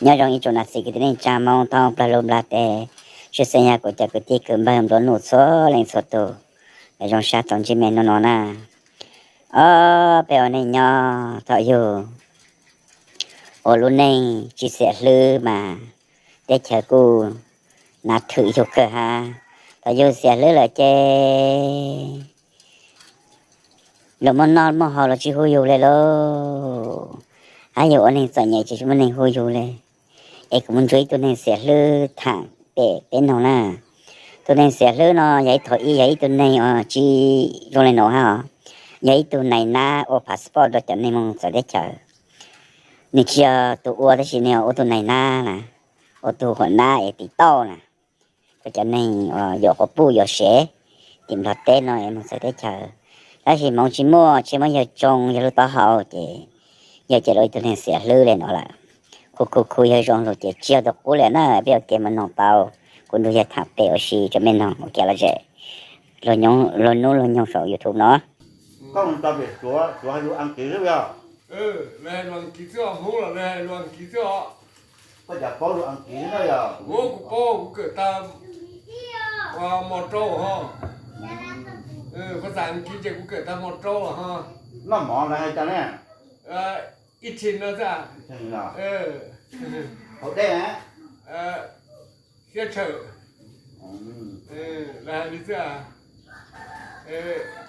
Nyob zoo ib tsoom nam txiv kwv tij neej tsa Hmoob thoob plaws lub nplaj teb, tshwj xeeb yog kuv cov kwv tij kwv npawg nplua nuj txhua leej txhua tus, zoo sab tau ntsib me hnub no na. Ob peb ua neej nyob thaum yug ua lub neej tsis xiam hlwb mas teb chaws kuj hnav thwm yug kawg hab. Thaum yug xiam hlwb lawm ces luag muaj noj muaj haus los tsis hu yug li lauj, hab yug ua neeg txom nyem ces tsis muaj neeg hu yug li. Es kuv mus ntsib ib tug neeg xiam hlwb tham pem peb noog na. Tus neeg xiam hlwb no yog ib thaum ub yog ib tug neeg uas tsis zoo li no hab os, yog ib tug nais nab ua passport rau cov neeg mus txawv teb chaws. Nws tsis yog tus ua tab sis nws ua tus nais nab na, ua tus huam nab es tim tauj na, rau cov neeg uas yuav quas puj yuav sev tim Nplog teb no es mus txawv teb chaws. Tab sis hmoov tsis muaj, tsis muaj yawg tsoo yawg lub taub hau ces yawg cia li ua ib tug neeg xiam hlwb li no lawm. Khu khu khu yawg zoo lug ces tsis yog tus qub li na, peb ua ke mus noog tau. Kuv nrug yawg tham pem ua si rau mej noog ua ke los zem, luag hnub luag nyoog saum YouTube no. Koj mus tau pem Suav, Suav hais lus Askiv xwb yog? Lawv hais lus Askiv xwb os, Hmoob los lawv hais lus Askiv xwb os. Koj cas paub lus Askiv na yog? Kuv paub, kuv kawm tag mos rau ho. Phas xas Askiv ces kuv kawm tag mos rau ho. Noj mov lawv hais cas ne? Eating no xwb. Haus dej na. Thiab tshawm. Lawv hais li xwb.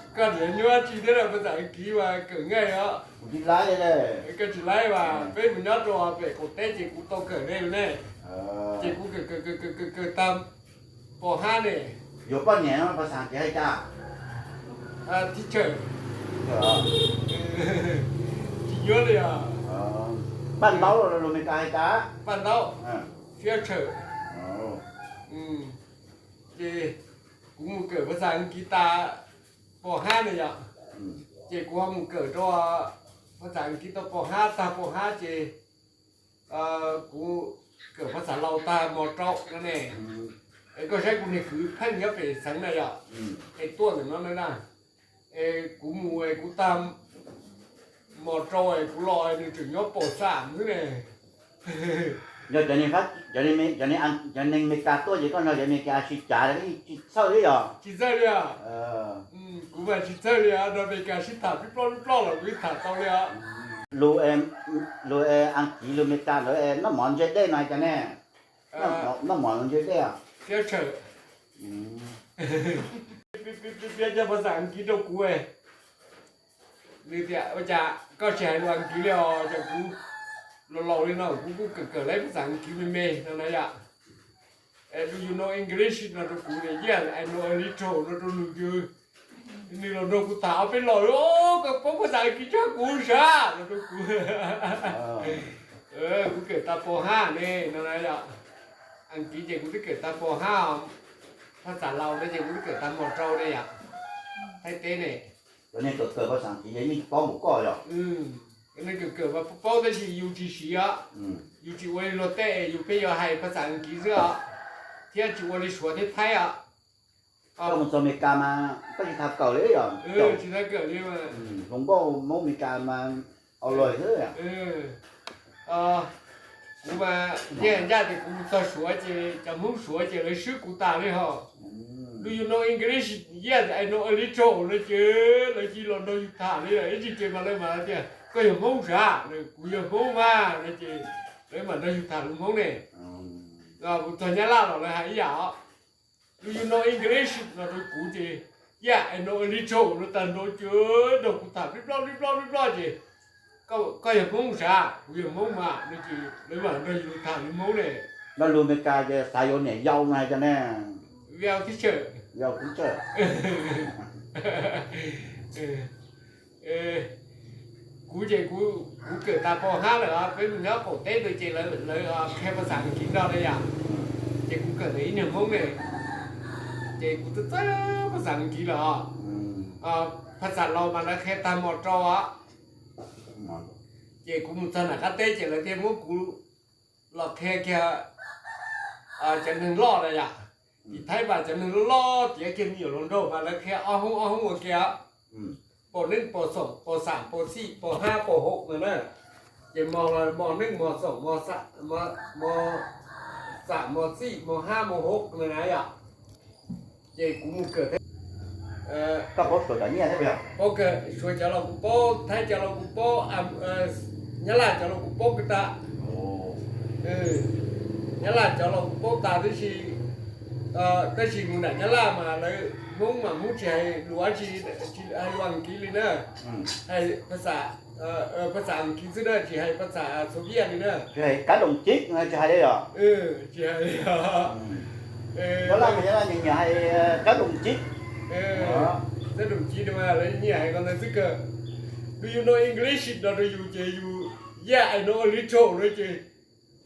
Koj niam nyuaj tsis thiab, phas xas Askiv mas kawm nqaij os. Koj tsis laib mas peb mus nyob rau pem qaum teb ces kuv tau kawm ne ne. Ces kuv kawm kawm kawm kawm kawm tag pos hab ne. Yuav poj niam phas xas Askiv hais cas? Teacher. Tsis nyuaj li os. Paj ntaub los lus Meskas hais cas? Paj ntaub. Thiab tshawm. Ces kuv mus kawm phas xas Askiv tas pos hab na yom. Ces kuv ho mus kawm rau phas xas Askiv tau pos hab, tag pos hab ces kuv kawm phas xas Laus tag mos rau no ne. Es koj saib kuv niag kwv pheej nyob pem xeev na yom, es tuaj ntawm no na. Es kuv mus es kuv tag mos rau es kuv los nws tseem nyob pos xam xwb ne. Yog cov neeg Meskas tuaj ces koj nrog cov Meskas sib cav tsis txhawj li yog? Tsis txhawj li os. Kuv mas tsis txhawj li os, nrog Meskas sib tham pib ploj pib ploj los kuv yeej tham tau li os. Lus Askiv lus Meskas lawv noj mov ntse dej no cas ne? Noj mov ntse dej os. Thiab tshawm. Piav cov phas xas Askiv rau kuv. Nws tias ua cas koj tsis hais lus Askiv li os, cas kuv laus laus li no kuv kuj kawm kawm lawv phas xas Askiv me me no na yom. Do you know English no rau kuv, yes I know a little no rau nws. Nws los nrog kuv tham ob peb los, koj paub phas xas Askiv tshaj kuv sav no rau kuv. Kuv kawm tag pos hab ne no na yom. Askiv ces kuv twb kawm tag pos hab, phas xas Laus no ces kuv twb kawm tag mos rau ne yom. Thaib teb ne. Cov neeg kawm kawm phas xas Askiv yeej paub npaum koj yom? Cov neeg kawm kawm mas paub tab sis yus tsis siv os. Yus tsis ua li luag tej, yus pheej yuav hais phas xas Askiv xwb os, thiab tsis ua li Suav thiab Thaib os. Koj mus txog Meskas mas koj tsis tau kawm li yom? Tsis tau kawm li. Hluas nkauj Hmoob Meskas mas au lawm xwb. Kuv mas yeej ncaj tias kuv mus txog Suav ces cov Hmoob Suav ces lawv swb kuv tas li hos. Do you know English? Yes I know a little no ces lawv cia li los nrog yus tham li, ib tsis ces mas lawv mas tias koj yog Hmoob sav, kuv yog Hmoob mas no ces lawv mam nrog yus tham lus Hmoob ne. Kuv txog Nyab Laj los lawv hais ib yam os. Do you know English no rau kuv ces, yes I know a little no tag nrho ces nrog kuv tham pib ploj pib ploj pib ploj ces koj yog Hmoob sav, kuv yog Hmoob mas no ces lawv mam nrog yus tham lus Hmoob ne. Lo lus Meskas ces xav yuav niam yau no hais cas ne? Well teacher. Yau teacher. Kuv ces kuv kawm tas pos hab lawm, peb mus nyob qaum teb ntawd ces lawv qhia phas xas Askiv no na yom. Ces kuv kawm ntawm ib niag Hmoob ne, ces kuv twb txawj phas xas Askiv lawm os. Phas xas Laus mas lawv qhia tag mos rau os. Ces kuv mus txog nram qab teb ces lawv thiaj muab kuv los qhia kiag cov neeg loj na yom. Tim Thaib mas cov neeg loj loj tiav kiag me nyuam hluas nraug mas lawv qhia ob hoob ob hoob ua ke os. Pos neeb pos xaum pos xam pos xim pos hab pos haum no na. Ces mos los mos neej mos xaum mos xam mos xam mos xim mos hab mos hov na yom. Ces kuv mus kawm thiab. Koj paub Suav cov nyiaj thiab puas yog? Paub kawg, Suav cov los kuv paub, Thaib cov los kuv paub, Nyab Laj cov los kuv paub kawg tas. Nyab Laj cov los kuv paub tas tab sis, tab sis mus nram Nyab Laj mas lawv Hmoob mas Hmoob tsis hais lus dab tsi, tsis hais lus Askiv li na. Hais phas xas, phas xas Askiv xwb na, tsis hais phas xas Soviet li na. Tsis hais kab doos cib tsis hais li os. Tsis hais li os. Nyab Laj mas Nyab Laj nyias nyias hais kab doos cib. Kab doos cib no mas lawv nyias hais ko ntawd xwb kawg. Do you know English no rau yus ces yus, yeah, I know a little no ces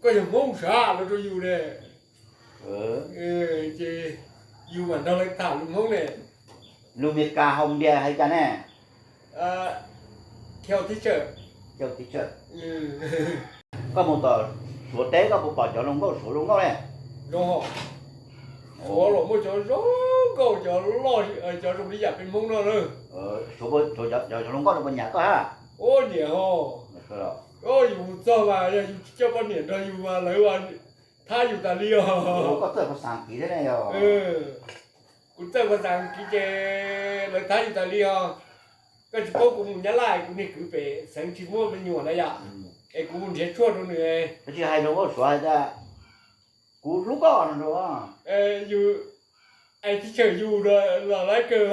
koj yog Hmoob sav no rau yus ne. Ces yus mam nrog lawv tham lus Hmoob ne. Lus Meskas hais tias hais cas ne? Tell teacher. Tell teacher. Koj mus tom Suav teb koj puas pom cov hluas nkauj Suav zoo nkauj ne? Zoo. Suav los muaj cov zoo nkauj, cov loj, cov zoo li yam peb Hmoob no na. Cov hluas nkauj no puas nyiam koj hab? Ua nyiam ho. Yus mus txog mas yog yus tsis coj poj niam nrog yus mas lawv thab yus tas li os. Koj txawj phas xas Askiv thiab ne yog? Kuv txawj phas xas Askiv ces lawv thab yus tas li os. Koj tsis paub kuv mus Nyab Laj kuv niag kwv pem xeev tsis muaj me nyuam na yom. Es kuv mus nrhiav tshuaj rau nws. Koj tsis hais rau nkauj Suav hais tias kuv hlub koj no rau. Yus, I teacher you los lawv kawg.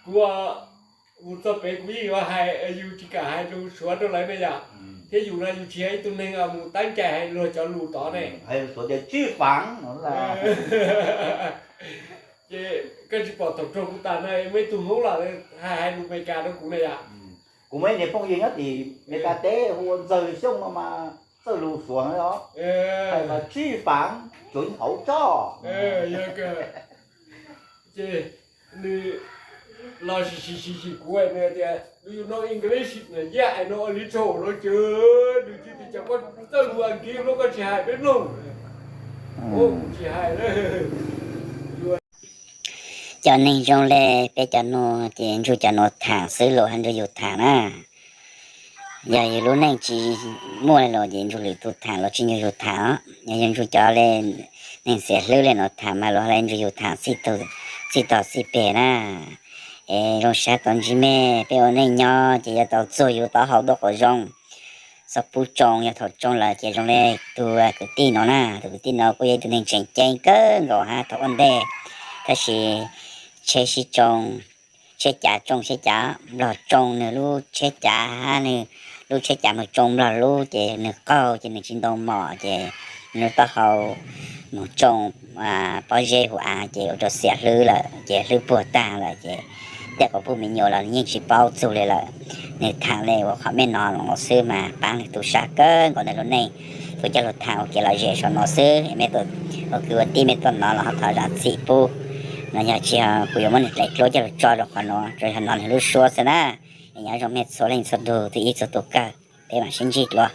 Kuv mus txog pem kuv yeej yuav hais, yus tsis kam hais lus Suav rau lawv ne yom. Thiab yus no yus tsis yog ib tug neeg mus tab cai hais luag cov lus tod ne. Hais lus Suav tias tswj faav no. Ces koj tsis pom thaum raug kuv tas no muaj ib tug Hmoob los hais hais lus Meskas rau kuv ne yom. Kuv muaj ib niag phooj ywg nyob tim Meskas teb hu ua Ntxawg Xyooj no mas txawj lus Suav os. Hais mas tswj faav tsuav hauv tso. Ces nws los sim sim sim sim kuv, nws tias do you know English? Yeah, I know a little no ces nws tsis tias cas koj txawj lus Askiv no koj tsis hais peb mloog. Kuv tsis hais. Cov neeg zoo le peb cov nuav ces nrug cov nuav tham xwb los hab nrug yus tham na. Yog yus lub neej tsis muaj le los ces nrug lwm tug tham los tsis nrug yus tham os. Yog yus nrug cov le neeg xiam hlwb le nuav tham mas los le nrug yus tham txij tog txij peg na. Es zoo sab tau ntsib mej, peb ua neej nyob ces yuav tau txuag yus taub hau tuaj kom zoo. Txhob pub tsoo, yog thaum tsoo lawm ces zoo le tug kwv tij no na, tug kwv tij no kuj yog ib tug neeg tseem ceeb kawg nkaus hab thaum ua ntej, tab sis tsheb sib tsoo, tsheb cav tsoo tsheb cav, nplog tsoo nws lub tsheb cav hab nws lub tsheb cav moog tsoo nplog lub ces nws qaug ces nws tsis ntau mom ces nws lub taub hau moog tsoo pob zeb huv av ces ua rau xiam hlwb lawm ces hlwb puag taag lawm ces tej qhov pug me nyuam los nws yeej tsis paub txug li lawm. Nws tham le ua qhov mej no los xwb mas paab nws tu sab kawg nkaus nws lub neej. Kuv coj lug tham ua kev lom zem saum no xwb, mej ua kwv ua tij mej tuaj nov los ho thov zam txim pub. No yog tsis yog kuv yuav muab nws dlaim dluab coj lug tso rau qhov nuav, tsuas yog nov nws lub suab xwb na. Es nyob zoo mej txhua leej txhua tug, txhua ib txhua tus kawg, peb mam sib ntsib dlua.